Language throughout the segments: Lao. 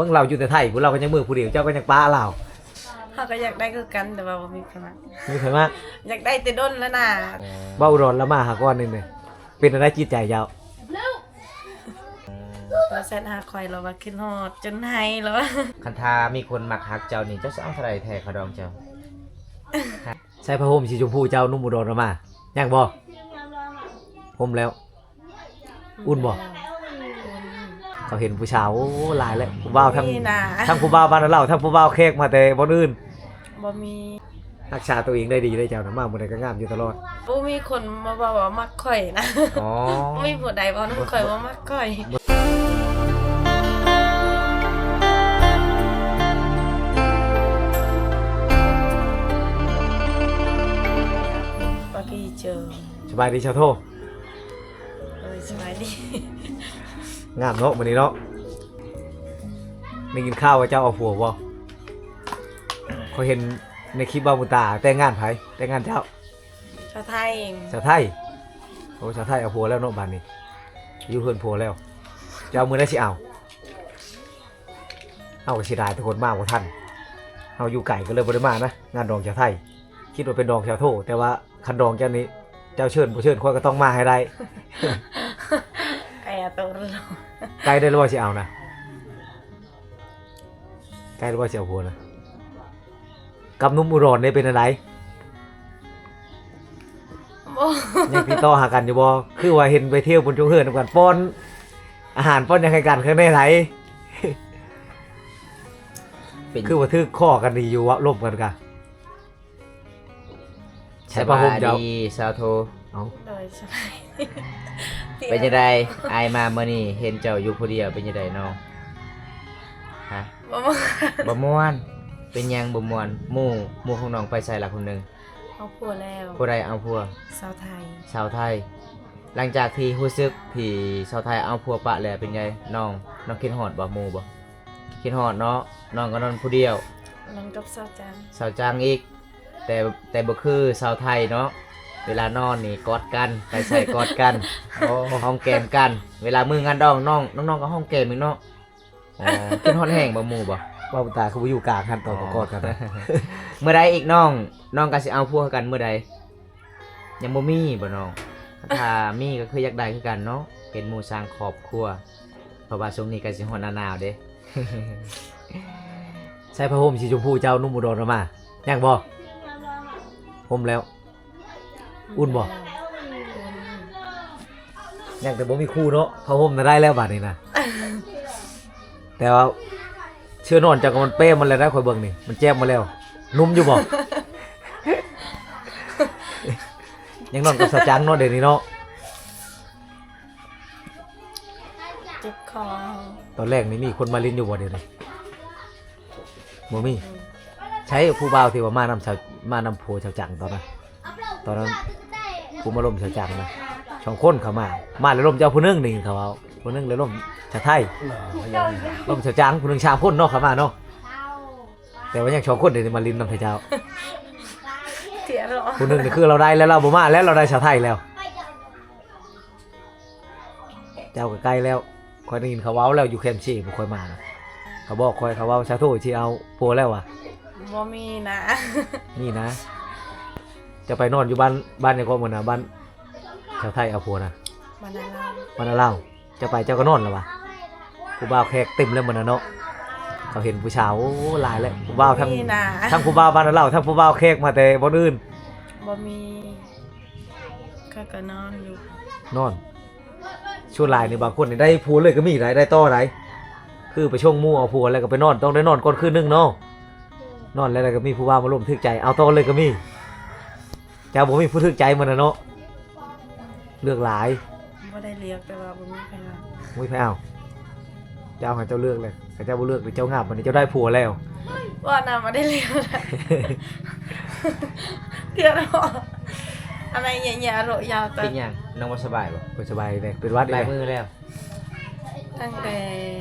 ເບິ່ງລາວຢູ່ແຕ່ໄທພຸ້ນ ລາວກໍຍັງເມືອຜູ້ດຽວ ເຈົ້າກໍຍັງປະລາວ. ເຮົາກໍຢາກໄດ້ຄືກັນ ແຕ່ວ່າບໍ່ມີໃຜມັກ. ມີໃຜມັກ? ຢາກໄດ້ແຕ່ດົນແລ້ວນະ. ເວົ້າອຸດອນລະມາຫາກ່ອນໜຶ່ງນີ້ ເປັນແນວໃດຈິດໃຈເຈົ້າ? ລາວແຊັດຫາຂ້ອຍ ລາວວ່າຄິດຮອດຈົນໄຫ້ ລາວວ່າ. ຄັນຖ້າມີຄົນມັກຮັກເຈົ້ານີ້ ເຈົ້າຊິເອົາເທົ່າໃດແທ້ຄ່າດອງເຈົ້າ? ໃສ່ຜ້າຫົ່ມສີຊົມພູເຈົ້າ ໜຸ່ມອຸດອນລະມາ ຍັງບໍ່? ຫົ່ມແລ້ວ. ອຸ່ນບໍ່? ເຂົາເຫັນຜູ້ສາວ ໂອ້ ຫຼາຍແລ້ວ ຜູ້ບ່າວທັງ ທັງຜູ້ບ່າວບ້ານນາເລົ່າ ທັງຜູ້ບ່າວແຂກມາແຕ່ບ່ອນອື່ນ. ບໍ່ມີ. ຮັກສາຕົວເອງໄດ້ດີເດ້ເຈົ້ານະ ມາມື້ໃດກໍງາມຢູ່ຕະຫຼອດ. ບໍ່ມີຄົນມາເວົ້າວ່າມັກຂ້ອຍນະ. ອໍ ບໍ່ມີຜູ້ໃດເວົ້ານຳຂ້ອຍວ່າມັກຂ້ອຍ. ປາກີເຈີ. ສະບາຍດີຊາວໂທ. ໂດຍ ສະບາຍດີ. ງາມເນາະມື້ນີ້ເນາະ. ໄດ້ຍິນຂ່າວວ່າເຈົ້າເອົາຜົວບໍ່? ຂ້ອຍເຫັນໃນຄລິບວ່າບຸນຕາແຕ່ງງານໃຜ? ແຕ່ງງານເຈົ້າ? ສາວໄທ. ສາວໄທ? ໂອ້ ສາວໄທເອົາຜົວແລ້ວເນາະ ບາດນີ້ຢູ່ເຮືອນຜົວແລ້ວ. ເຈົ້າມື້ໃດຊິເອົາ? ເຮົາກໍເສຍດາຍທຸກຄົນມາບໍ່ທັນ. ເຮົາຢູ່ໄກກໍເລີຍບໍ່ໄດ້ມານະ ງານດອງສາວໄທ. ຄິດວ່າເປັນດອງສາວໂທ ແຕ່ວ່າຄັນດອງເຈົ້ານີ້ ເຈົ້າເຊີນບໍ່ເຊີນ ຂ້ອຍກໍຕ້ອງມາໃຫ້ໄດ້. ໄກແລ້ວບໍ່ຊິເອົານະ? ໄກແລ້ວບໍ່ຊິເອົາຜົວນະ? ກັບໜຸ່ມອຸດອນເດ້ ເປັນແນວໃດ? ບໍ່. ຍັງຕິດຕໍ່ຫາກັນຢູ່ບໍ່? ຄືວ່າເຫັນໄປທ່ຽວບຸນຈົງເຮີນນຳກັນ ປ້ອນອາຫານປ້ອນຫຍັງໃຫ້ກັນ ຂ້າງໃນໃດ? ເປັນ ຄືວ່າຖືກຂໍ້ກັນດີຢູ່ ລົມກັນກະ. ໃສ່ຜ້າຫົ່ມເຈົ້າ. ສະບາຍດີຊາວໂທ. ເອົ້າ ໂດຍ ສະບາຍດີ. ເປັນຈັ່ງໃດ? ອ້າຍມາມື້ນີ້ເຫັນເຈົ້າຢູ່ຜູ້ດຽວ ເປັນຈັ່ງໃດນ້ອງ? ຮະ? ບໍ່ມ່ວນ. ບໍ່ມ່ວນ? ເປັນຫຍັງບໍ່ມ່ວນ? ໝູ່ ໝູ່ຂອງນ້ອງໄປໃສລະຄົນໜຶ່ງ? ເອົາຜົວແລ້ວ. ຜູ້ໃດເອົາຜົວ? ສາວໄທ. ສາວໄທ. ຫຼັງຈາກທີ່ຮູ້ສຶກທີ່ສາວໄທເອົາຜົວປະແລ້ວເປັນໃດນ້ອງ? ນ້ອງຄິດຮອດບໍ່ ໝູ່ບໍ່? ຄິດຮອດເນາະ. ນ້ອງກໍນອນຜູ້ດຽວ. ນອນກັບສາວຈັງ. ສາວຈັງອີກ. ແຕ່ ແຕ່ບໍ່ຄືສາວໄທເນາະ ເວລານອນນີ້ກອດກັນ ໄປໃສກອດກັນ ໂອ້ ຫອມແກ້ມກັນ ເວລາມື້ງານດອງນ້ອງ ນ້ອງໆກໍຫອມແກ້ມອີກເນາະ. ອໍ ຄິດຮອດແຮງບໍ່ ໝູ່ບໍ່? ເວົ້າຕາຄືບໍ່ຢູ່ກາງຫັ້ນ ຕອນ ອໍ ກອດກັນນະ. ເມື່ອໃດອີກນ້ອງ? ນ້ອງກໍຊິເອົາຜົວຄືກັນເມື່ອໃດ? ຍັງບໍ່ມີບໍ່ນ້ອງ? ຖ້າມີກໍຄືຢາກໄດ້ຄືກັນເນາະ ເປັນໝູ່ສ້າງຄອບຄົວ ເພາະວ່າຊ່ວງນີ້ກໍຊິຮອດໜ້າໜາວເດ້. ໃສ່ຜ້າຫົ່ມສີຊົມພູເຈົ້າ ໜຸ່ມອຸດອນເອົາມາ ຍັງບໍ່? ຫົ່ມແລ້ວ. ອຸ່ນບໍ່? ຍັງແຕ່ບໍ່ມີຄູ່ເນາະ. ຜ້າຫົ່ມນະໄດ້ແລ້ວບາດນີ້ນະ ແຕ່ວ່າເຊື່ອນອນເຈົ້າກໍມັນເປ້ມັນແລ້ວນະ. ຂ້ອຍເບິ່ງນີ້ມັນແຈບມາແລ້ວ. ໜຸ່ມຢູ່ບໍ່? ຍັງນອນກັບສາວຈັງເນາະ ດຽວນີ້ເນາະ. ເຈັບຄໍ. ຕອນແລກນີ້ມີຄົນມາຫຼິ້ນຢູ່ບໍ່ດຽວນີ້? ບໍ່ມີ. ອືມ ໃສຜູ້ບ່າວທີ່ວ່າມານຳສາວ ມານຳຜົວສາວຈັງຕອນນັ້ນ? ຕອນນັ້ນຜູ້ມາລົມສາວຈັງນະ ສອງຄົນເຂົາມາ ມາແລ້ວລົມເຈົ້າຜູ້ໜຶ່ງນີ້ ເຂົາເວົ້າ ຜູ້ໜຶ່ງແລ້ວລົມສາວໄທ ລົມສາວຈັງ ຜູ້ໜຶ່ງ ສາມຄົນເນາະ ເຂົາມາເນາະ. ແຕ່ວ່າຍັງສອງຄົນເດ ມາຫຼິ້ນນຳເຂົາເຈົ້າ. ຜູ້ໜຶ່ງນີ້ຄືລາວໄດ້ແລ້ວ ລາວບໍ່ມາແລ້ວ ລາວໄດ້ສາວໄທແລ້ວ. ເຈົ້າກໍໃກ້ແລ້ວ ຂ້ອຍໄດ້ຍິນເຂົາເວົ້າແລ້ວ ຢູ່ແຄມເຊບໍ່ຄ່ອຍມານະ. ເຂົາບອກຂ້ອຍ ເຂົາເວົ້າ ສາໂທຊິເອົາຜົວແລ້ວຫວາ? ບໍ່ມີນະ. ມີນະ. ເຈົ້າໄປນອນຢູ່ບ້ານ ບ້ານຫຍັງເກາະມື້ນະ ບ້ານສາວໄທເອົາຜົວນະ? ບ້ານນາລາວ. ບ້ານນາລາວ. ເຈົ້າໄປເຈົ້າກໍນອນແລ້ວຫວາ? ຜູ້ບ່າວແຂກເຕັມແລ້ວມື້ນະເນາະ. ເຂົາເຫັນຜູ້ສາວ ໂອ້ ຫຼາຍແລ້ວ ຜູ້ບ່າວທັງ ທັງຜູ້ບ່າວບ້ານນາລາວ ທັງຜູ້ບ່າວແຂກມາແຕ່ບ່ອນອື່ນ. ບໍ່ມີ. ຂ້ອຍກໍນອນຢູ່. ນອນ. ສ່ວນຫຼາຍນີ້ບາງຄົນນີ້ໄດ້ຜົວເລີຍກໍມີໄດ໋ ໄດ້ຕໍ່ໄດ໋. ຄືໄປສົ່ງໝູ່ເອົາຜົວແລ້ວກໍໄປນອນ ຕ້ອງໄດ້ນອນກ່ອນຄືນໜຶ່ງເນາະ. ນອນແລ້ວກໍມີຜູ້ບ່າວມາລົມຖືກໃຈ ເອົາຕໍ່ເລີຍກໍມີ. ເຈົ້າບໍ່ມີຜູ້ຖືກໃຈມື້ນະເນາະ. ເລືອກຫຼາຍ. ບໍ່ໄດ້ເລືອກ ແຕ່ວ່າບໍ່ມີໃຜເອົາ. ບໍ່ມີໃຜເອົາ. ເຈົ້າໃຫ້ເຈົ້າເລືອກແຫຼະ ຄັນເຈົ້າບໍ່ເລືອກນີ້ ເຈົ້າຫງັບ ບາດນີ້ເຈົ້າໄດ້ຜົວແລ້ວ. ບໍ່ນະ ບໍ່ໄດ້ເລືອກ. ດຽວເນາະ ອັນນັ້ນແຍ່ໆ ໂລະຍາວຕະ. ເປັນຫຍັງ? ນ້ອງບໍ່ສະບາຍບໍ່? ບໍ່ສະບາຍແຫຼະ ເປັນຫວັດ. ຫຼາຍມື້ແລ້ວ. ຕັ້ງແຕ່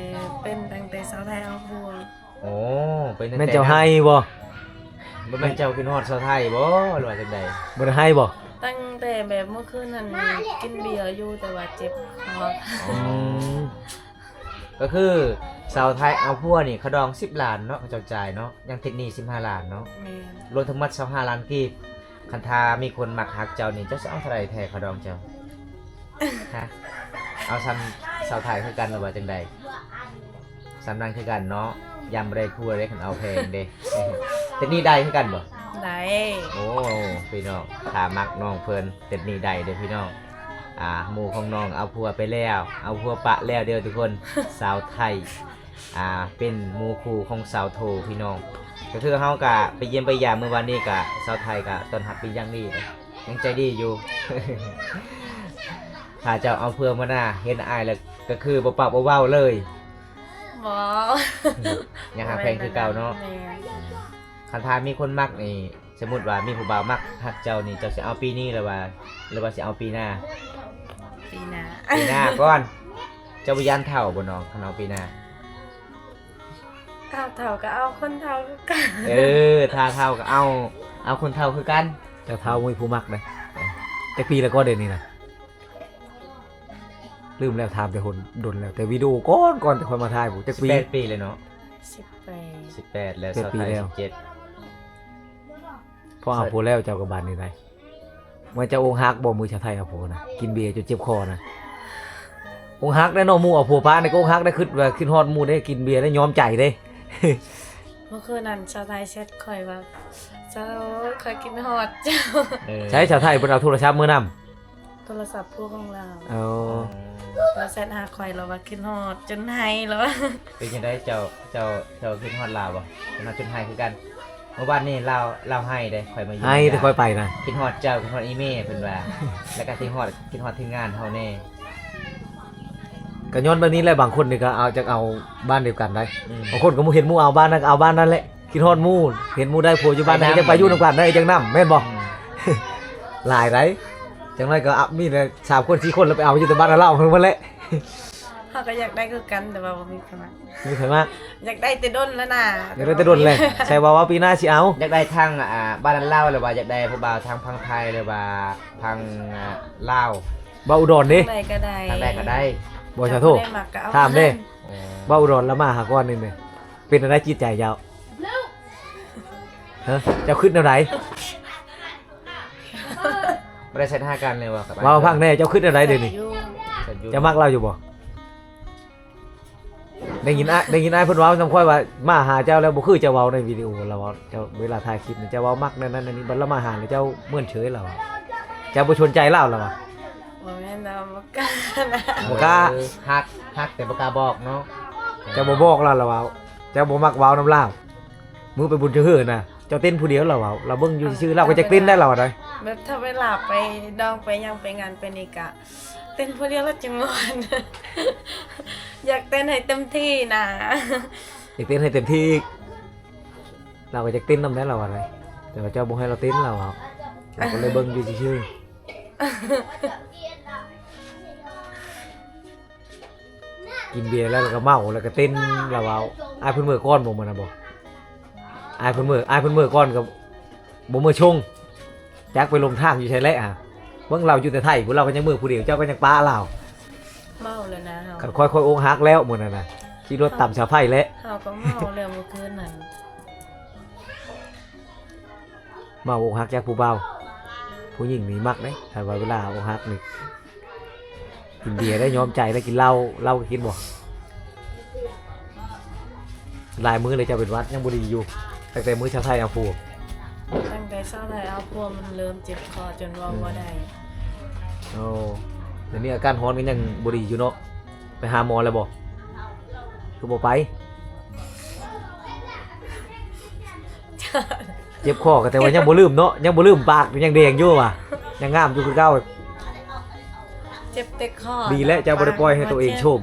ເປັນຕັ້ງແຕ່ສາວໄທເອົາຜົວ. ໂອ້ ເປັນຕັ້ງແຕ່ ແມ່ນເຈົ້າໄຫ້ບໍ່? ບໍ່ແມ່ນເຈົ້າຄິດຮອດສາວໄທບໍ່ ຫຼືວ່າຈັ່ງໃດ? ບໍ່ໄດ້ໄຫ້ບໍ່? ຕັ້ງແຕ່ແບບເມື່ອຄືນຫັ້ນກິນເບຍຢູ່ ແຕ່ວ່າເຈັບຄໍ. ອໍ ອືມ. ກໍຄືສາວໄທເອົາຜົວນີ້ຄ່າດອງສິບລ້ານເນາະ ເຂົາເຈົ້າຈ່າຍເນາະ ຍັງຕິດໜີ້ສິບຫ້າລ້ານເນາະ ແມ່ນ ລວມທັງໝົດຊາວຫ້າລ້ານກີບ. ຄັນຖ້າມີຄົນມັກຮັກເຈົ້ານີ້ ເຈົ້າຊິເອົາເທົ່າໃດແທ້ຄ່າດອງເຈົ້າ? ຮະ ເອົາສ່ຳສາວໄທຄືກັນ ຫຼືວ່າຈັ່ງໃດ? ສ່ຳນັ້ນຄືກັນເນາະ ຢ້ານບໍ່ໄດ້ຜົວເດ້ ຄັນເອົາແພງເດ້. ຕິດໜີ້ໄດ້ຄືກັນບໍ່? ໄດ້. ໂອ້ ພີ່ນ້ອງ ຖ້າມັກນ້ອງເພິ່ນ ຕິດໜີ້ໄດ້ເດີພີ່ນ້ອງ. ອ່າ ໝູ່ຂອງນ້ອງເອົາຜົວໄປແລ້ວ ເອົາຜົວປະແລ້ວເດີທຸກຄົນ. ສາວໄທ ອ່າ ເປັນໝູ່ຄູ່ຂອງສາວໂທພີ່ນ້ອງ. ກໍຄືເຮົາກະໄປຢ້ຽມໄປຢາມມື້ວານນີ້ ກະສາວໄທກະຕ້ອນຮັບເປັນຢ່າງດີເດ້ ຍັງໃຈດີຢູ່. ຖ້າເຈົ້າເອົາເພື່ອມານາ ເຫັນອ້າຍແລ້ວກໍຄືບໍ່ປາກບໍ່ເວົ້າເລີຍ. ບໍ່ ຍັງຮັກແພງຄືເກົ່າເນາະ. ແມ່ນ. ຄັນຖ້າມີຄົນມັກນີ້ ສົມມຸດວ່າມີຜູ້ບ່າວມັກຮັກເຈົ້ານີ້ ເຈົ້າຊິເອົາປີນີ້ ຫຼືວ່າ ຫຼືວ່າຊິເອົາປີໜ້າ? ປີໜ້າ. ປີໜ້າກ່ອນ. ເຈົ້າບໍ່ຢ້ານເຖົ້າບໍ່ນ້ອງ ຄັນເອົາປີໜ້າ? ເອົາເຖົ້າກໍເອົາຄົນເຖົ້າຄືກັນ. ເອີ ຖ້າເຖົ້າກໍເອົາ ເອົາຄົນເຖົ້າຄືກັນ. ເຈົ້າເຖົ້າບໍ່ມີຜູ້ມັກເດ້. ຈັກປີແລ້ວກໍດຽວນີ້ນະ? ລືມແລ້ວ ຖາມແຕ່ດົນ ດົນແລ້ວ ແຕ່ວິດີໂອກ່ອນ ກ່ອນແຕ່ຂ້ອຍມາຖ່າຍພຸ້ນ. ຈັກປີ? ສິບແປດປີແລ້ວເນາະ. ສິບແປດ. ສິບແປດແລ້ວ ແປດປີແລ້ວ. ຊາວໄທ ສິບເຈັດ. ພໍເອົາຜົວແລ້ວເຈົ້າກໍບາດນີ້ໄດ໋. ວ່າເຈົ້າອົກຫັກບໍ່ ມື້ຊາວໄທເອົາຜົວນະ ກິນເບຍຈົນເຈັບຄໍນະ. ອົກຫັກໄດ໋ເນາະ ໝູ່ເອົາຜົວປະນີ້ກໍອົກຫັກໄດ໋ ຄິດວ່າຄິດຮອດໝູ່ເດ້ ກິນເບຍໄດ້ຍອມໃຈເດ້. ເມື່ອຄືນນັ້ນຊາວໄທແຊັດຂ້ອຍວ່າ ເຈົ້າ ຂ້ອຍຄິດຮອດເຈົ້າ. ເອີ ໃຊ້ຊາວໄທເພິ່ນເອົາໂທລະສັບມານຳ. ໂທລະສັບຜູ້ຂອງລາວ. ອໍ ລາວແຊັດຫາຂ້ອຍ ລາວວ່າຄິດຮອດຈົນໄຫ້ ລາວວ່າ. ເປັນຈັ່ງໃດ ເຈົ້າ ເຈົ້າ ເຈົ້າຄິດຮອດລາວບໍ່? ຄິດຮອດຈົນໄຫ້ຄືກັນ. ເມື່ອວານນີ້ລາວ ລາວໄຫ້ເດ້ ຂ້ອຍມາຢູ່ ໄຫ້ແຕ່ຂ້ອຍໄປນະ ຄິດຮອດເຈົ້າ ຄິດຮອດອີ່ແມ່ ເພິ່ນວ່າ ແລ້ວກໍຄິດຮອດ ຄິດຮອດທີມງານເຮົາແດ່. ກໍຍ້ອນແບບນີ້ແຫຼະ ບາງຄົນນີ້ກໍເອົາ ຢາກເອົາບ້ານດຽວກັນໄດ໋. ອືມ ບາງຄົນກໍເຫັນໝູ່ເອົາບ້ານນັ້ນ ກໍເອົາບ້ານນັ້ນແຫຼະ. ຄິດຮອດໝູ່ ເຫັນໝູ່ໄດ້ຜົວຢູ່ບ້ານນັ້ນ ຢາກໄປຢູ່ນຳກັນເດ້ ຈັ່ງນຳ ແມ່ນບໍ່? ອືມ ຫຼາຍໄດ໋. ຈັ່ງໜ້ອຍກໍ ອະ ມີແຕ່ສາມຄົນສີ່ຄົນ ແລ້ວໄປເອົາຢູ່ແຕ່ບ້ານລາວເພິ່ນໝົດແຫຼະ. ເຮົາກໍຢາກໄດ້ຄືກັນ ແຕ່ວ່າບໍ່ມີໃຜມັກ. ມີໃຜມັກ? ຢາກໄດ້ແຕ່ດົນແລ້ວນະ. ຢາກໄດ້ແຕ່ດົນແຫຼະ. ໃສ່ວ່າ ວ່າປີໜ້າຊິເອົາ. ຢາກໄດ້ທາງ ອ່າ ບ້ານລາວ ຫຼືວ່າຢາກໄດ້ຜູ້ບ່າວທາງຝັ່ງໄທ ຫຼືວ່າທາງ ອ່າ ລາວ? ເວົ້າອຸດອນເດ້. ທາງໃດກໍໄດ້. ທາງໃດກໍໄດ້. ບໍ່ຊະໂທ. ຖາມເດ້. ເວົ້າອຸດອນລະມາຫາກ່ອນນີ້ແມ່. ເປັນແນວໃດຈິດໃຈເຈົ້າ? ຮະ? ເຈົ້າຄິດແນວໃດ? ບໍ່ໄດ້ແຊັດຫາກັນເລີຍວ່າ ເວົ້າຟັງແດ່ ເຈົ້າຄິດແນວໃດດຽວນີ້? ເຈົ້າມັກລາວຢູ່ບໍ່? ໄດ້ຍິນອ້າຍ ໄດ້ຍິນອ້າຍເພິ່ນເວົ້ານຳຂ້ອຍວ່າ ມາຫາເຈົ້າແລ້ວບໍ່ຄືເຈົ້າເວົ້າໃນວິດີໂອ ລາວເວົ້າ ເຈົ້າ ເວລາຖ່າຍຄລິບນີ້ ເຈົ້າເວົ້າມັກແນວນັ້ນແນວນີ້ ບັດລາວມາຫາແລ້ວເຈົ້າເມີນເສີຍ ລາວວ່າ. ເຈົ້າບໍ່ສົນໃຈລາວ ລາວວ່າ. ບໍ່ແມ່ນ ລາວບໍ່ກ້ານະ. ບໍ່ກ້າ. ເອີ ຮັກ ຮັກແຕ່ບໍ່ກ້າບອກເນາະ. ເຈົ້າບໍ່ບອກລາວ ລາວເວົ້າ. ເຈົ້າບໍ່ມັກເວົ້ານຳລາວ. ມື້ໄປບຸນຈະເຫີນນະ ເຈົ້າເຕັ້ນຜູ້ດຽວ ລາວເວົ້າ. ລາວເບິ່ງຢູ່ຊື່ໆ ລາວກໍຢາກເຕັ້ນໄດ້ ລາວວ່າໄດ໋. ແບບຖ້າເວລາໄປດອງໄປຫຍັງໄປງານໄປນີ້ກະ ເຕັ້ນຜູ້ດຽວລະຈຶ່ງມ່ວນ. ຢາກເຕັ້ນໃຫ້ເຕັມທີ່ນະ. ຢາກເຕັ້ນໃຫ້ເຕັມທີ່ອີກ. ລາວກໍຢາກເຕັ້ນນຳແດ່ ລາວວ່າໄດ໋. ແຕ່ວ່າເຈົ້າບໍ່ໃຫ້ລາວເຕັ້ນ ລາວເວົ້າ. ລາວກໍເລີຍເບິ່ງຢູ່ຊື່ໆ. ກິນເບຍແລ້ວ ແລ້ວກໍເມົາ ແລ້ວກໍເຕັ້ນ ລາວເວົ້າ. ອ້າຍເພິ່ນເມືອກ່ອນບໍ່ ມື້ນັ້ນບໍ່? ອ້າຍເພິ່ນເມືອ ອ້າຍເພິ່ນເມືອກ່ອນກໍບໍ່ເມືອຊົງ ຈັກໄປຫຼົງທາງຢູ່ໃສແຫຼະ. ເບິ່ງລາວຢູ່ແຕ່ໄທພຸ້ນ ລາວກໍຍັງເມືອຜູ້ດຽວ ເຈົ້າກໍຍັງປະລາວ. ເມົາແລ້ວນະເຮົາ. ຄັນຂ້ອຍ ຂ້ອຍອົກຫັກແລ້ວມື້ນັ້ນນະ ຂີ່ລົດຕາມສາວໄພແຫຼະ. ເຮົາກໍເມົາແລ້ວມື້ຄືນນັ້ນ. ເມົາອົກຫັກຈາກຜູ້ບ່າວ ຜູ້ຍິງນີ້ມັກເດ້. ຖ້າວ່າເວລາອົກຫັກນີ້ ກິນເບຍໄດ້ຍອມໃຈ ແລ້ວກິນເຫຼົ້າ ເຫຼົ້າກໍກິນບໍ່? ຫຼາຍມື້ແລ້ວເຈົ້າເປັນຫວັດ ຍັງບໍ່ດີຢູ່. ຕັ້ງແຕ່ມື້ຊາວໄທເອົາຜົວ. ຕັ້ງແຕ່ຊາວໄທເອົາຜົວ ມັນເລີ່ມເຈັບຄໍຈົນເວົ້າ ອືມ ບໍ່ໄດ້. ໂອ້ ດຽວນີ້ອາການຮ້ອນກໍຍັງບໍ່ດີຢູ່ເນາະ. ໄປຫາໝໍແລ້ວບໍ່? ຄືບໍ່ໄປ? ເຈັບຄໍກໍແຕ່ວ່າຍັງບໍ່ລືມເນາະ ຍັງບໍ່ລືມ ປາກຍັງແດງຢູ່ວ່າ ຍັງງາມຢູ່ຄືເກົ່າ. ເຈັບແຕ່ຄໍ. ດີແລ້ວເຈົ້າບໍ່ໄດ້ປ່ອຍໃຫ້ຕົວເອງໂຊມ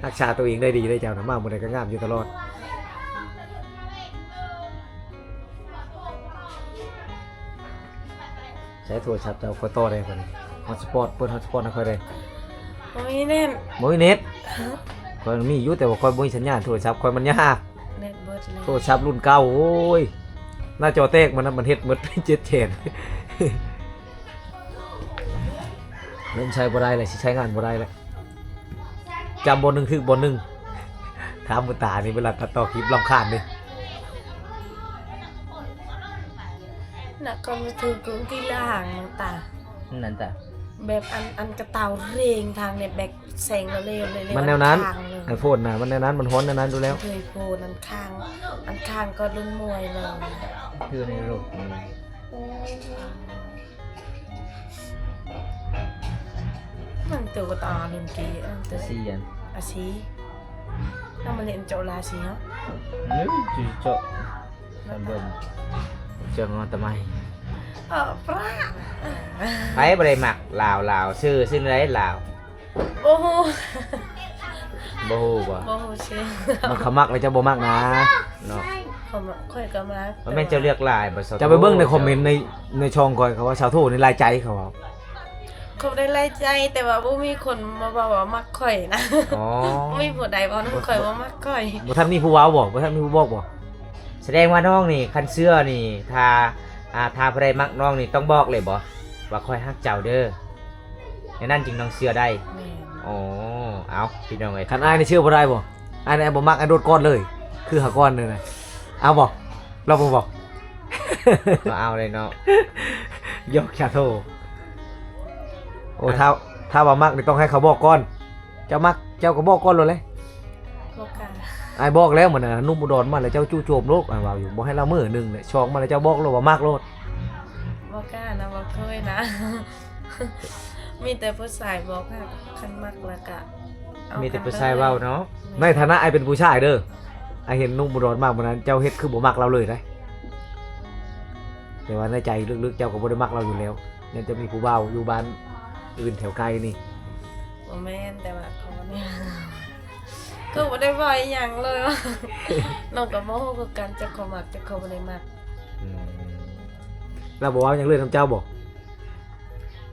ຮັກສາຕົວເອງໄດ້ດີເດ້ເຈົ້ານະ ມາມື້ໃດກໍງາມຢູ່ຕະຫຼອດ. ໃຊ້ໂທລະສັບເຈົ້າ ຂ້ອຍຕໍ່ໄດ້ບໍ່ນີ້? ຮອດສະປອດ ເປີດຮອດສະປອດໃຫ້ຂ້ອຍໄດ້. ບໍ່ມີເນັດ. ບໍ່ມີເນັດ? ຂ້ອຍມີຢູ່ ແຕ່ວ່າຂ້ອຍບໍ່ມີສັນຍານ ໂທລະສັບຂ້ອຍມັນຍາກ. ເນັດເບິດແລ້ວ. ໂທລະສັບລຸ້ນເກົ່າ ໂອ້ຍ ໜ້າຈໍແຕກ ມັນ ມັນເຮັດໝົດເຈັດແສນ. ເລີ່ມໃຊ້ບໍ່ໄດ້ແລ້ວ ຊິໃຊ້ງານບໍ່ໄດ້ແລ້ວ. ຈຳບ່ອນໜຶ່ງ ຖືກບ່ອນໜຶ່ງ. ຖາມບຸນຕານີ້ ເວລາຕັດຕໍ່ຄລິບລຳຄານເດ້. ນະຄອນປະຖົມກົງທີ່ລະຫັງນະຕາ ນັ້ນຕາ ແບບອັນ ອັນກະເຕົາເຣງທາງນີ້ແບກແສງລະເລວເລວ ມັນແນວນັ້ນ ໄອໂຟນນະ ມັນແນວນັ້ນ ມັນຮ້ອນແນວນັ້ນຢູ່ແລ້ວ. ເຄີຍໂພນອັນຂ້າງ ອັນຂ້າງກໍລຸນມວຍເລີຍ ຄືໃນໂລກນີ້. ມັນໂຕກະຕາໜຶ່ງກີ ອັນໂຕ ອາຊີ ອັນ ອາຊີ ນຳມາເຫຼັ້ນເຈາະລາຊີເນາະ ເອີ ເຈາະ ເບິ່ງ ເຈາະງອຕະໄມ ເອີ ປະ ໃຜບໍ່ໄດ້ມັກລາວ ລາວ ຊື່ ຊື່ໃດລາວ? ບໍ່ຮູ້ ບໍ່ຮູ້ບໍ່? ບໍ່ຮູ້ຊື່ ມັນເຂົາມັກແລ້ວເຈົ້າບໍ່ມັກນະເນາະ. ເຂົາມັກ ຂ້ອຍກໍມັກ ມັນແມ່ນເຈົ້າເລືອກຫຼາຍບໍ່? ເຈົ້າໄປເບິ່ງໃນຄອມເມັນໃນ ໃນຊ່ອງຂ້ອຍ ເຂົາວ່າສາວໂທນີ້ຫຼາຍໃຈ ເຂົາວ່າ. ເຂົາບໍ່ໄດ້ຫຼາຍໃຈ ແຕ່ວ່າບໍ່ມີຄົນມາເວົ້າວ່າມັກຂ້ອຍນະ. ອໍ ບໍ່ມີຜູ້ໃດເວົ້ານຳຂ້ອຍວ່າມັກຂ້ອຍ. ບໍ່ທັນມີຜູ້ເວົ້າບໍ່? ບໍ່ທັນມີຜູ້ບອກບໍ່? ສະແດງວ່ານ້ອງນີ້ ຄັນເຊື່ອນີ້ ຖ້າ ອ່າ ຖ້າຜູ້ໃດມັກນ້ອງນີ້ ຕ້ອງບອກເລີຍບໍ່ ວ່າຂ້ອຍຮັກເຈົ້າເດີ້? ແນວນັ້ນຈຶ່ງຕ້ອງເຊື່ອໄດ້. ແມ່ນ. ອໍ ເອົາ ພີ່ນ້ອງເອີຍ ຄັນອ້າຍນີ້ເຊື່ອບໍ່ໄດ້ບໍ່? ອ້າຍນີ້ບໍ່ມັກ ອ້າຍໂດດກ່ອນເລີຍ ຄືຫາກ່ອນເລີຍນະ. ເອົາບໍ່? ລອງເບິ່ງບໍ່? ບໍ່ເອົາເລີຍເນາະ ຢອກສາໂທ. ໂອ້ ຖ້າ ຖ້າວ່າມັກນີ້ຕ້ອງໃຫ້ເຂົາບອກກ່ອນ ເຈົ້າມັກ ເຈົ້າກໍບອກກ່ອນໂລດເລີຍ. ບໍ່ກ້າ. ອ້າຍບອກແລ້ວ ມື້ນັ້ນໜຸ່ມອຸດອນມາແລ້ວ ເຈົ້າຈູ່ໂຈມໂລດ ອ້າຍເວົ້າຢູ່ ບໍ່ໃຫ້ລະມື້ໜຶ່ງແຫຼະ ຊອກມາແລ້ວເຈົ້າບອກໂລດວ່າມັກໂລດ. ບໍ່ກ້ານະ ບໍ່ເຄີຍນະ ມີແຕ່ຜູ້ຊາຍບອກ ຄັນມັກແລ້ວກະເອົາ ມີແຕ່ຜູ້ຊາຍເວົ້າເນາະ. ໃນຖານະອ້າຍເປັນຜູ້ຊາຍເດີ້ ອ້າຍເຫັນໜຸ່ມອຸດອນມາມື້ນັ້ນ ເຈົ້າເຮັດຄືບໍ່ມັກລາວເລີຍໄດ໋. ແຕ່ວ່າໃນໃຈເລິກໆ ເຈົ້າກໍບໍ່ໄດ້ມັກລາວຢູ່ແລ້ວ ຍັງຈະມີຜູ້ບ່າວຢູ່ບ້ານອື່ນແຖວໃກ້ນີ້. ບໍ່ແມ່ນ ແຕ່ວ່າເຂົາບໍ່ໄດ້ ເຂົາບໍ່ໄດ້ເວົ້າອີ່ຫຍັງເລີຍ. ນ້ອງກໍບໍ່ຮູ້ຄືກັນ ຈັກເຂົາມັກ ຈັກເຂົາບໍ່ໄດ້ມັກ. ອືມ ລາວບໍ່ເວົ້າຫຍັງເລີຍນຳເຈົ້າບໍ່?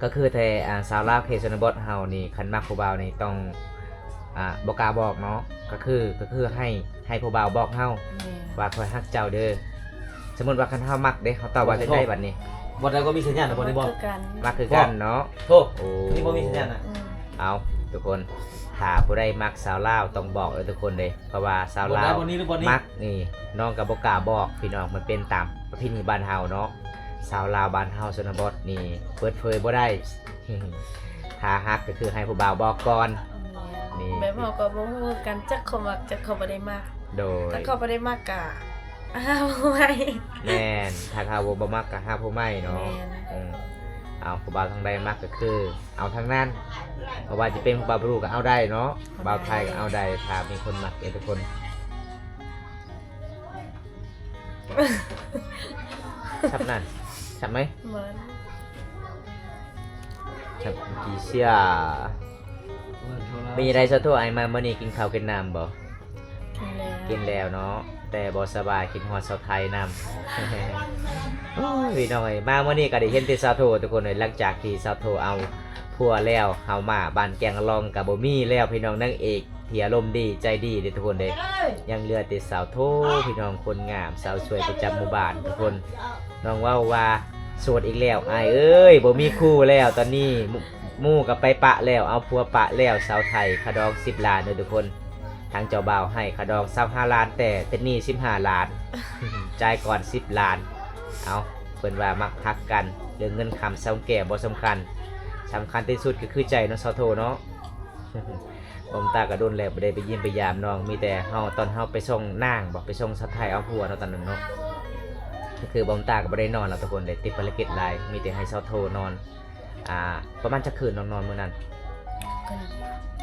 ກໍຄືແຕ່ ອ່າ ຊາວລາວເຂດຊົນນະບົດເຮົານີ້ ຄັນມັກຜູ້ບ່າວນີ້ຕ້ອງ ອ່າ ບໍ່ກ້າບອກເນາະ ກໍຄື ກໍຄືໃຫ້ ໃຫ້ຜູ້ບ່າວບອກເຮົາ ແມ່ນ ວ່າຂ້ອຍຮັກເຈົ້າເດີ້. ສົມມຸດວ່າຄັນເຮົາມັກເດ້ ເຮົາຕອບວ່າຈັ່ງໃດບັດນີ້? ບໍ່ໄດ້ກໍມີສັນຍານບໍ່ນີ້ບໍ່? ມັກຄືກັນ ມັກຄືກັນເນາະ. ໂທ ໂອ້ ນີ້ບໍ່ມີສັນຍານນະ. ອືມ ເອົາ ທຸກຄົນ ຖ້າຜູ້ໃດມັກສາວລາວຕ້ອງບອກເດີ້ ທຸກຄົນເດ້ ເພາະວ່າສາວລາວມັກນີ້ ນ້ອງກໍບໍ່ກ້າບອກພີ່ນ້ອງ ມັນເປັນຕາມປະເພນີບ້ານເຮົາເນາະ. ສາວລາວບ້ານເຮົາຊົນນະບົດນີ້ເປີດເຜີຍບໍ່ໄດ້ ຖ້າຮັກກໍຄືໃຫ້ຜູ້ບ່າວບອກກ່ອນ. ແມ່ນ ນີ້ ແບບເຮົາກໍບໍ່ຮູ້ຄືກັນ ຈັກເຂົາມັກ ຈັກເຂົາບໍ່ໄດ້ມັກ. ໂດຍ ຖ້າເຂົາບໍ່ໄດ້ມັກກະຫາຜູ້ໃໝ່. ແມ່ນ ຖ້າເຂົາບໍ່ ບໍ່ມັກກະຫາຜູ້ໃໝ່ເນາະ. ແມ່ນ. ອືມ ເອົາ ຜູ້ບ່າວທາງໃດມັກກໍຄືເອົາທາງນັ້ນ ບໍ່ວ່າຈະເປັນຜູ້ບ່າວບຣູກໍເອົາໄດ້ເນາະ ເອົາໄດ້ ບ່າວໄທກໍເອົາໄດ້ ຖ້າມີຄົນມັກເອງທຸກຄົນ. ສັບນັ້ນ ສັບໄໝ? ບໍ່ ສັບກີເຊຍ. ເປັນຈັ່ງໃດສາວໂທ ອ້າຍມາມື້ນີ້ກິນເຂົ້າກິນນ້ຳບໍ່? ກິນແລ້ວ ກິນແລ້ວເນາະ ແຕ່ບໍ່ສະບາຍ ຄິດຮອດສາວໄທນຳ. ໂອ້ຍ ພີ່ນ້ອງເອີຍ ມາມື້ນີ້ກໍໄດ້ເຫັນແຕ່ສາວໂທ ທຸກຄົນເອີຍ. ຫຼັງຈາກທີ່ສາວໂທເອົາຜົວແລ້ວ ເຮົາມາບ້ານແກງລອງກໍບໍ່ມີແລ້ວ ພີ່ນ້ອງ ນາງເອກ ທີ່ອາລົມດີໃຈດີເດ້ທຸກຄົນເດ້. ຍັງເຫຼືອແຕ່ສາວໂທ ພີ່ນ້ອງ ຄົນງາມ ສາວສວຍປະຈຳໝູ່ບ້ານທຸກຄົນ. ນ້ອງເວົ້າວ່າ ໂສດອີກແລ້ວອ້າຍເອີຍ ບໍ່ມີຄູ່ແລ້ວຕອນນີ້. ໝູ່ ໝູ່ກໍໄປປະແລ້ວ ເອົາຜົວປະແລ້ວ. ສາວໄທຄ່າດອງສິບລ້ານເດີທຸກຄົນ ທາງເຈົ້າບ່າວໃຫ້ຄ່າດອງຊາວຫ້າລ້ານ ແຕ່ເປັນໜີ້ສິບຫ້າລ້ານ ຈ່າຍກ່ອນສິບລ້ານ. ເອົາ ເພິ່ນວ່າມັກຮັກກັນ ເລື່ອງເງິນຄຳຊອງແກ້ວບໍ່ສຳຄັນ ສຳຄັນທີ່ສຸດກໍຄືໃຈເນາະ ສາວໂທເນາະ. ບ່າວຕາກໍດົນແລ້ວບໍ່ໄດ້ໄປຢ້ຽມໄປຢາມນ້ອງ ມີແຕ່ເຮົາ ຕອນເຮົາໄປສົ່ງນາງບໍ ໄປສົ່ງສາວໄທເອົາຜົວເນາະ ຕອນນັ້ນເນາະ. ກໍຄືບ່າວຕາກໍບໍ່ໄດ້ນອນແລ້ວທຸກຄົນເດ້ ຕິດພາລະກິດຫຼາຍ ມີແຕ່ໃຫ້ສາວໂທນອນ. ອ່າ ປະມານຈັກຄືນນ້ອງນອນມື້ນັ້ນ?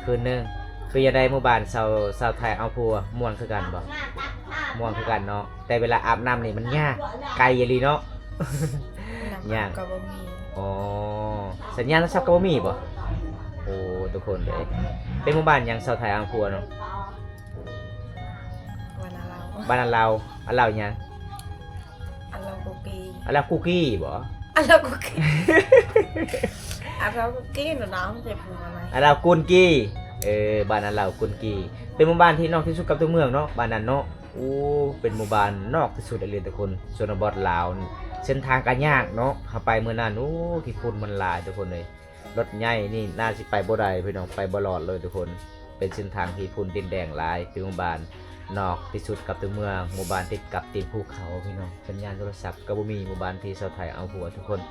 ຄືນໜຶ່ງ. ເປັນຈັ່ງໃດໝູ່ບ້ານ ສາວ ສາວໄທເອົາຜົວ ມ່ວນຄືກັນບໍ່? ມ່ວນຄືກັນເນາະ. ແຕ່ເວລາອາບນ້ຳນີ້ມັນຍາກ ໄກອີ່ຫລີເນາະ. ຍາກ ກໍບໍ່ມີ. ອໍ ສັນຍານໂທລະສັບກໍບໍ່ມີບໍ? ໂອ້ ທຸກຄົນເອີຍ ເປັນໝູ່ບ້ານຫຍັງສາວໄທເອົາຜົວເນາະ? ບ້ານອາລາວ. ບ້ານອາລາວ. ອາລາວຫຍັງ? ອາລາວກູກີ. ອາລາວກູກີບໍ? ອາລາວກູກີ ອາລາວກູກີເນາະ ເຈັບຫົວ. ອາລາວກູນກີ. ເອີ ບ້ານອາລາວກູນກີ ເປັນໝູ່ບ້ານທີ່ນອກທີ່ສຸດກັບຕົວເມືອງເນາະ ບ້ານນັ້ນເນາະ. ໂອ້ ເປັນໝູ່ບ້ານນອກທີ່ສຸດອີ່ຫຼີທຸກຄົນ ຊົນນະບົດລາວ. ເສັ້ນທາງກໍຍາກເນາະ ເຮົາໄປມື້ນັ້ນ ໂອ້ ຂີ້ຝຸ່ນມັນຫຼາຍທຸກຄົນເອີຍ. ລົດໃຫຍ່ນີ້ໜ້າຊິໄປບໍ່ໄດ້ພີ່ນ້ອງ ໄປບໍ່ລອດເລີຍທຸກຄົນ. ເປັນເສັ້ນທາງທີ່ຝຸ່ນດິນແດງຫຼາຍ, ເປັນໝູ່ບ້ານນອກທີ່ສຸດກັບຕົວເມືອງ, ໝູ່ບ້ານຕິດກັບຕີນພູເຂົາພີ່ນ້ອງ. ສັນຍານໂທລະສັບກໍບໍ່ມີ, ໝູ່ບ້ານທີ່ສາວໄທເອົາຜົວທຸກຄົນ.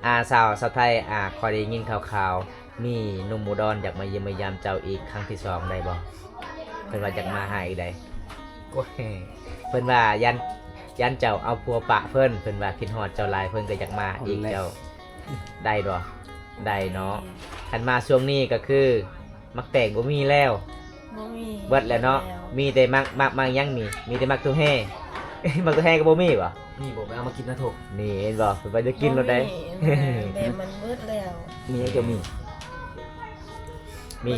ອ່າ ສາວ ສາວໄທ ອ່າ ຂ້ອຍໄດ້ຍິນຂ່າວໆ ມີໜຸ່ມອຸດອນຢາກມາຢ້ຽມມາຢາມເຈົ້າອີກຄັ້ງທີສອງໄດ້ບໍ່? ເພິ່ນວ່າຢາກມາຫາອີກໃດ. ໂອ້ຍ ເພິ່ນວ່າຢ້ານ ຢ້ານເຈົ້າເອົາຜົວປະເພິ່ນ, ເພິ່ນວ່າຄິດຮອດເຈົ້າຫຼາຍ, ເພິ່ນກໍຢາກມາອີກ. ເຈົ້າໄດ້ບໍ່? ໄດ້ເນາະ. ຄັນມາຊ່ວງນີ້ກໍຄື ໝາກແຕງບໍ່ມີແລ້ວ. ບໍ່ມີ ເບິດແລ້ວເນາະ. ມີແຕ່ໝາກ ໝາກ ໝາກຫຍັງນີ້? ມີແຕ່ໝາກຕຸແຮ. ໝາກຕຸແຮກໍບໍ່ມີບໍ່? ມີບໍ່? ໄປເອົາມາກິນນະໂທ. ນີ້ເຫັນບໍ່? ເພິ່ນວ່າຈະກິນໂລດໄດ໋. ບໍ່ມີ ແບບມັນເບິດແລ້ວ. ມີຫຍັງຈະມີ? ມີ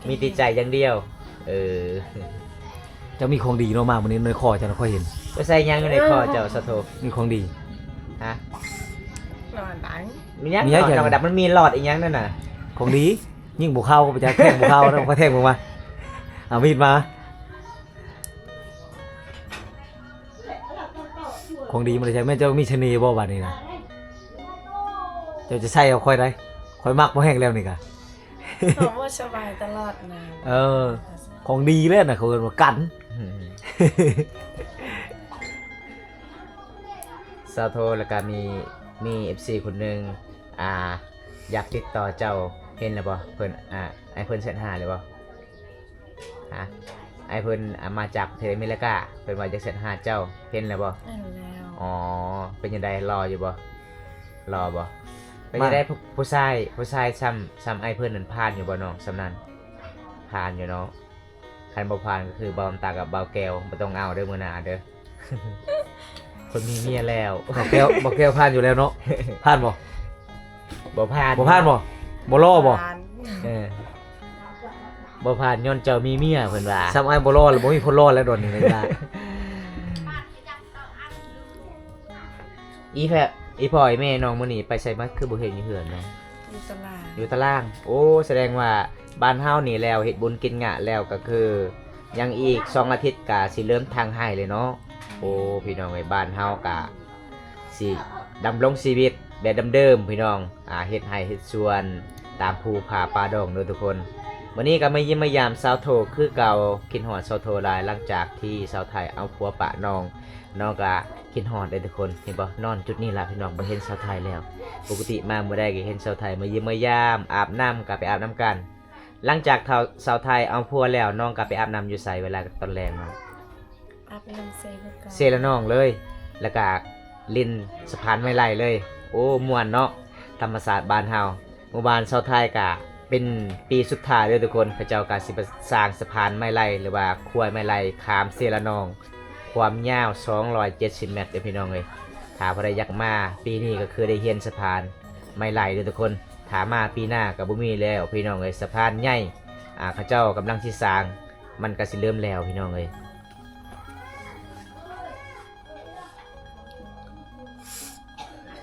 ມີແຕ່ໃຈຢ່າງດຽວ. ເອີ ເຈົ້າມີຂອງດີເນາະ ມາມື້ນີ້ໃນຄໍເຈົ້ານະ ຂ້ອຍເຫັນ. ໄປໃສ່ຫຍັງຢູ່ໃນຄໍເຈົ້າ ສາໂທ? ມີຂອງດີ. ຮະ? ນອນໄດ້. ມີຫຍັງ? ມີຫຍັງ? ນອນ ນອນກະດັບ. ມັນມີຫຼອດອີຫຍັງນັ້ນນະ? ຂອງດີ. ຍິງບໍ່ເຂົ້າ ໄປຈັກແທງບໍ່ເຂົ້ານະ ຂ້ອຍແທງເບິ່ງມາ. ເອົາມີດມາ. ຂອງດີມັນໄດ້ໃຊ້. ແມ່ນເຈົ້າມີສະເໜ່ບໍ່ບາດນີ້ນະ? ເຈົ້າຈະໃສ່ເອົາຂ້ອຍໄດ໋. ຂ້ອຍມັກພໍແຮງແລ້ວນີ້ກະ. ເຮົາບໍ່ສະບາຍຕະຫຼອດນະ. ເອີ ຂອງດີແລ້ວນະ ເຂົາເອີ້ນວ່າກັນ. ສາໂທ ແລ້ວກະມີ ມີເອັຟຊີຄົນໜຶ່ງ ອ່າ ຢາກຕິດຕໍ່ເຈົ້າ ເຫັນແລ້ວບໍ່? ເພິ່ນ ອ່າ ໃຫ້ເພິ່ນແຊັດຫາແລ້ວບໍ່? ຮະ? ໃຫ້ເພິ່ນ ອ່າ ມາຈາກປະເທດອາເມລິກາ ເພິ່ນວ່າຢາກແຊັດຫາເຈົ້າ ເຫັນແລ້ວບໍ່? ເຫັນແລ້ວ. ອໍ ເປັນຈັ່ງໃດ ຫຼໍ່ຢູ່ບໍ່? ຫຼໍ່ບໍ່? ເປັນຈັ່ງໃດ ຜູ້ຊາຍ ຜູ້ຊາຍຊ່ຳ ຊ່ຳອ້າຍເພິ່ນນັ້ນ ຜ່ານຢູ່ບໍ່ນ້ອງ? ຊ່ຳນັ້ນ ຜ່ານຢູ່ເນາະ. ຄັນບໍ່ຜ່ານກໍຄືບ່າວນ້ຳຕາກັບບ່າວແກ້ວ ບໍ່ຕ້ອງເອົາເດີມື້ໜ້າເດີ. ເພິ່ນມີເມຍແລ້ວ. ບ່າວແກ້ວ ບ່າວແກ້ວຜ່ານຢູ່ແລ້ວເນາະ. ຜ່ານບໍ່? ບໍ່ຜ່ານ. ບໍ່ຜ່ານບໍ່? ບໍ່ຫຼໍ່ບໍ່? ເອີ ບໍ່ຜ່ານຍ້ອນເຈົ້າມີເມຍ ເພິ່ນວ່າ. ຊ່ຳອ້າຍບໍ່ຫຼໍ່ແລ້ວ ບໍ່ມີຄົນຫຼໍ່ແລ້ວດອນນີ້ເວລາ. ອີແພ ອີພໍ່ອີແມ່ນ້ອງມື້ນີ້ໄປໃສມາ ຄືບໍ່ເຫັນຢູ່ເຮືອນເນາະ? ຢູ່ຕະຫຼາງ. ຢູ່ຕະຫຼາງ. ໂອ້ ສະແດງວ່າບ້ານເຮົານີ້ແລ້ວ ເຮັດບຸນກິນງະແລ້ວ ກໍຄືຍັງອີກສອງອາທິດກະຊິເລີ່ມຖາງໄຮ່ເລີຍເນາະ. ໂອ້ ພີ່ນ້ອງເອີຍ ບ້ານເຮົາກະຊິດຳລົງຊີວິດແບບເດີມໆ ພີ່ນ້ອງ. ອ່າ ເຮັດໄຮ່ເຮັດສວນຕາມພູຜາປ່າດອງເດີທຸກຄົນ. ມື້ນີ້ກໍມາຢ້ຽມມາຢາມສາວໂທຄືເກົ່າ. ຄິດຮອດສາວໂທຫຼາຍ ຫຼັງຈາກທີ່ສາວໄທເອົາຜົວປະນ້ອງ. ນ້ອງກະຄິດຮອດເດ້ທຸກຄົນ. ເຫັນບໍ່? ນອນຈຸດນີ້ລະພີ່ນ້ອງ ບໍ່ເຫັນສາວໄທແລ້ວ. ປົກກະຕິມາມື້ໃດກໍເຫັນສາວໄທມາຢ້ຽມມາຢາມ, ອາບນ້ຳກໍໄປອາບນຳກັນ. ຫຼັງຈາກເຖົ້າ ສາວໄທເອົາຜົວແລ້ວ ນ້ອງກໍໄປອາບນ້ຳຢູ່ໃສເວລາຕອນແລງເນາະ? ອາບນ້ຳເຊຄືເກົ່າ. ເຊລະນອງເລີຍ. ແລ້ວກະຫຼິ້ນສະພານໄມ້ໄລ່ເລີຍ. ໂອ້ ມ່ວນເນາະ ທຳມະຊາດບ້ານເຮົາ. ໝູ່ບ້ານຊາວໄທກະເປັນປີສຸດທ້າຍເດີທຸກຄົນ. ເຂົາເຈົ້າກະຊິມາສ້າງສະພານໄມ້ໄລ່ ຫຼືວ່າຄວາຍໄມ້ໄລ່ຂ້າມເຊລະນອງ ຄວາມຍາວສອງຮ້ອຍເຈັດສິບແມັດເດີພີ່ນ້ອງເອີຍ. ຖ້າຜູ້ໃດຢາກມາປີນີ້ກໍຄືໄດ້ຮຽນສະພານໄມ້ໄລ່ເດີທຸກຄົນ. ຖ້າມາປີໜ້າກໍບໍ່ມີແລ້ວພີ່ນ້ອງເອີຍ. ສະພານໃຫຍ່ ອ່າ ເຂົາເຈົ້າກຳລັງຊິສ້າງ ມັນກໍຊິເລີ່ມແລ້ວພີ່ນ້ອງເອີຍ.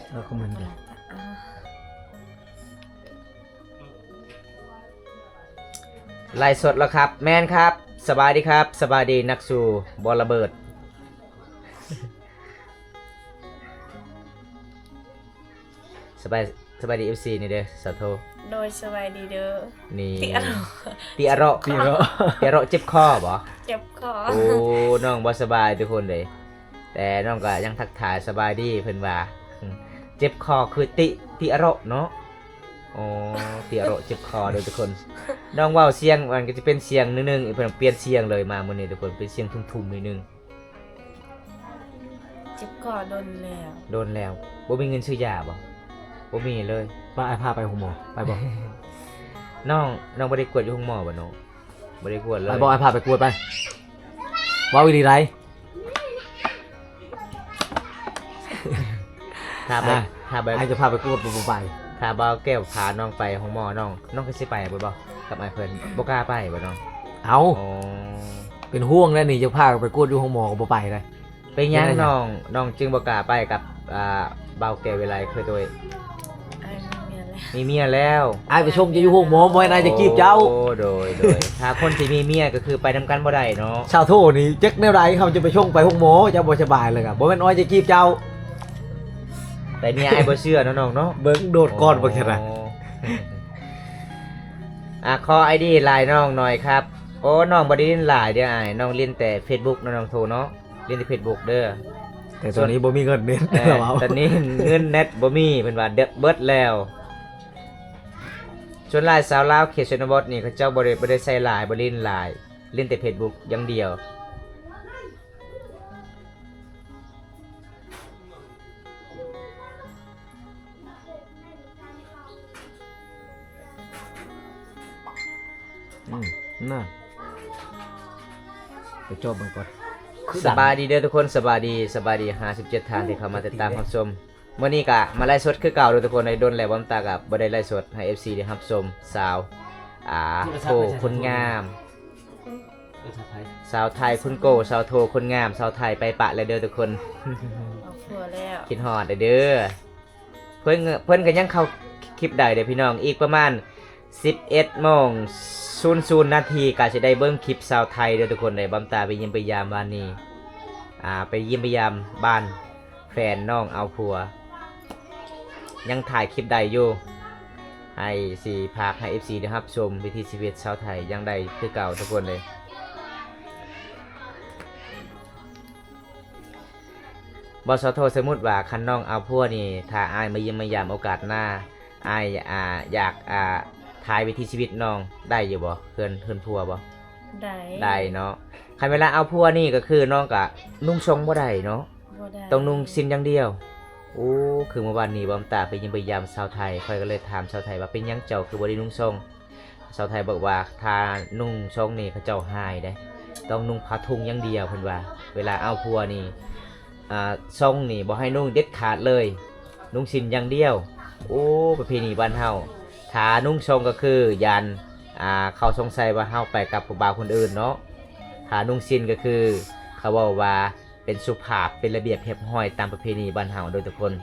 ເອົາຄອມເມັນເດີ. ໄລສົດແລ້ວຄັບ. ແມ່ນຄັບ. ສະບາຍດີຄັບ. ສະບາຍດີນັກສູ້ບໍ່ລະເບີດ. ສະບາຍ ສະບາຍດີເອັຟຊີນີ້ເດີ ສາໂທ. ໂດຍ ສະບາຍດີເດີ. ນີ້ ຕິອະໂຣ ຕິອະໂຣ ຕິອະໂຣ ເຈັບຄໍບໍ່? ເຈັບຄໍ. ໂອ້ ນ້ອງບໍ່ສະບາຍທຸກຄົນເດ້. ແຕ່ນ້ອງກໍຍັງທັກທາຍສະບາຍດີ ເພິ່ນວ່າ ເຈັບຄໍຄືຕິ ຕິອະໂຣເນາະ. ໂອ້ ຕິອະໂຣເຈັບຄໍເດີທຸກຄົນ. ນ້ອງເວົ້າສຽງ ມັນກໍຈະເປັນສຽງໜຶ່ງໆ ເພິ່ນປ່ຽນສຽງເລີຍມາມື້ນີ້ທຸກຄົນ ເປັນສຽງທຸ້ມໆ ໜ້ອຍໜຶ່ງ. ເຈັບຄໍດົນແລ້ວ. ດົນແລ້ວ. ບໍ່ມີເງິນຊື້ຢາບໍ່? ບໍ່ມີເລີຍ. ວ່າອ້າຍພາໄປໂຮງໝໍ ໄປບໍ່? ນ້ອງ ນ້ອງບໍ່ໄດ້ກວດຢູ່ໂຮງໝໍບໍ່ນ້ອງ? ບໍ່ໄດ້ກວດເລີຍ. ໄປບໍ່ ອ້າຍພາໄປກວດໄປ. ເວົ້າອີ່ຫຼີໄດ໋. ຖ້າໄປ ອ່າ ຖ້າໄປ ອ້າຍຈະພາໄປກວດ ບໍ່ ບໍ່ໄປ. ຖ້າບ່າວແກ້ວພານ້ອງໄປໂຮງໝໍ ນ້ອງ ນ້ອງກໍຊິໄປບໍ່ ບໍ່ ກັບອ້າຍເພິ່ນ? ບໍ່ກ້າໄປບໍ່ນ້ອງ? ເອົ້າ ອໍ ເປັນຫ່ວງແລ້ວນີ້ ຈະພາໄປກວດຢູ່ໂຮງໝໍກໍບໍ່ໄປໄດ໋. ເປັນຫຍັງ ເປັນຫຍັງ ນ້ອງ ນ້ອງຈຶ່ງບໍ່ກ້າໄປກັບ ອ່າ ບ່າວແກ້ວວິໄລ? ຄືໂດຍ ອ້າຍມີເມຍແລ້ວ. ມີເມຍແລ້ວ. ອ້າຍໄປສົ່ງເຈົ້າຢູ່ໂຮງໝໍ ບໍ່ແມ່ນອ້າຍຈະຈີບເຈົ້າ. ໂອ້ ໂດຍ ໂດຍ. ຖ້າຄົນທີ່ມີເມຍກໍຄືໄປນຳກັນບໍ່ໄດ້ເນາະ. ສາວໂທນີ້ຈັກແນວໃດ ເຮົາຈະໄປສົ່ງໄປໂຮງໝໍ ເຈົ້າບໍ່ສະບາຍເລີຍກະ ບໍ່ແມ່ນອ້າຍຈະຈີບເຈົ້າ. ແຕ່ເມຍອ້າຍບໍ່ເຊື່ອເນາະນ້ອງເນາະ. ເບິ່ງໂດດກ່ອນເບິ່ງຊັ້ນນະ. ໂອ້ ອ່າ ຂໍໄອດີ LINE ນ້ອງໜ່ອຍຄັບ. ໂອ້ ນ້ອງບໍ່ໄດ້ຫຼິ້ນ LINE ເດີ້ອ້າຍ, ນ້ອງຫຼິ້ນແຕ່ Facebook ເນາະ, ນ້ອງໂທເນາະ, ຫຼິ້ນແຕ່ Facebook ເດີ້. ແຕ່ຕອນນີ້ບໍ່ມີເງິນເນັດແລ້ວ. ຕອນນີ້ເງິນເນັດບໍ່ມີ, ເພິ່ນວ່າເບິດແລ້ວ. ສ່ວນຫຼາຍຊາວລາວເຂດຊົນນະບົດນີ້ ເຂົາເຈົ້າບໍ່ໄດ້ ບໍ່ໄດ້ໃຊ້ LINE ບໍ່ຫຼິ້ນ LINE, ຫຼິ້ນແຕ່ Facebook ຢ່າງດຽວ. ອືມ ນັ້ນ ໄປຈອບມັນກ່ອນ. ສະບາຍດີເດີ້ທຸກຄົນ, ສະບາຍດີ, ສະບາຍດີຫ້າສິບເຈັດທ່ານທີ່ເຂົ້າມາຕິດຕາມຮັບຊົມ. ມື້ນີ້ກະມາໄລຟ໌ສົດຄືເກົ່າເດີ້ທຸກຄົນ, ໄດ້ດົນແລ້ວ ບ່າວຕາກະບໍ່ໄດ້ໄລຟ໌ສົດໃຫ້ ເອັຟຊີ ໄດ້ຮັບຊົມ. ສາວ ອ່າ ໂທຄົນງາມ, ສາວໄທຄຸນໂກ, ສາວໂທຄົນງາມ, ສາວໄທໄປປະແລ້ວເດີ້ທຸກຄົນ. ຄອບຄົວແລ້ວ. ຄິດຮອດເດີ້. ເພິ່ນ ເພິ່ນກໍຍັງເຂົ້າຄລິບໄດ້ເດີ້ພີ່ນ້ອງ, ອີກປະມານສິບເອັດໂມງສູນສູນນາທີ ກໍຊິໄດ້ເບິ່ງຄລິບສາວໄທເດີ້ທຸກຄົນເດີ້. ບ່າວຕາໄປຢ້ຽມໄປຢາມວານນີ້, ອ່າ ໄປຢ້ຽມໄປຢາມບ້ານແຟນນ້ອງເອົາຜົວ, ຍັງຖ່າຍຄລິບໄດ້ຢູ່. ໃຫ້ ຊິຝາກໃຫ້ ເອັຟຊີ ໄດ້ຮັບຊົມວິຖີຊີວິດຊາວໄທຍັງໄດ້ຄືເກົ່າທຸກຄົນເລີຍ. ບໍ່ ສາວໂທ, ສົມມຸດວ່າຄັນນ້ອງເອົາຜົວນີ້ ຖ້າອ້າຍມາຢ້ຽມມາຢາມໂອກາດໜ້າ, ອ້າຍ ອ່າ ຢາກ ອ່າ ຖ່າຍວິຖີຊີວິດນ້ອງໄດ້ຢູ່ບໍ່? ເຮືອນ ເຮືອນຜົວບໍ່? ໄດ້ ໄດ້ເນາະ. ຄັນເວລາເອົາຜົວນີ້ກໍຄືນ້ອງກໍນຸ່ງຊົງບໍ່ໄດ້ເນາະ? ບໍ່ໄດ້, ຕ້ອງນຸ່ງສິ້ນຢ່າງດຽວ. ໂອ້ ຄືເມື່ອວານນີ້ບ່າວຕາໄປຢ້ຽມໄປຢາມຊາວໄທ, ຂ້ອຍກໍເລີຍຖາມຊາວໄທວ່າ ເປັນຫຍັງເຈົ້າຄືບໍ່ໄດ້ນຸ່ງຊົງ? ຊາວໄທບອກວ່າ ຖ້ານຸ່ງຊົງນີ້ເຂົາເຈົ້າຮ້າຍເດ້, ຕ້ອງນຸ່ງຜ້າທຸງຢ່າງດຽວ ເພິ່ນວ່າ. ເວລາເອົາຜົວນີ້ ອ່າ ຊົງນີ້ບໍ່ໃຫ້ນຸ່ງເດັດຂາດເລີຍ, ນຸ່ງສິ້ນຢ່າງດຽວ. ໂອ້ ປະເພນີບ້ານເຮົາ, ຖ້ານຸ່ງຊົງກໍຄືຢ້ານ ອ່າ ເຂົາສົງໄສວ່າເຮົາໄປກັບຜູ້ບ່າວຄົນອື່ນເນາະ. ຖ້ານຸ່ງສິ້ນກໍຄືເຂົາເວົ້າວ່າ ເປັນສຸພາບ ເປັນລະບຽບຮຽບຮ້ອຍຕາມປະເພນີບ້ານເຮົາເດີ້ທຸກຄົນ.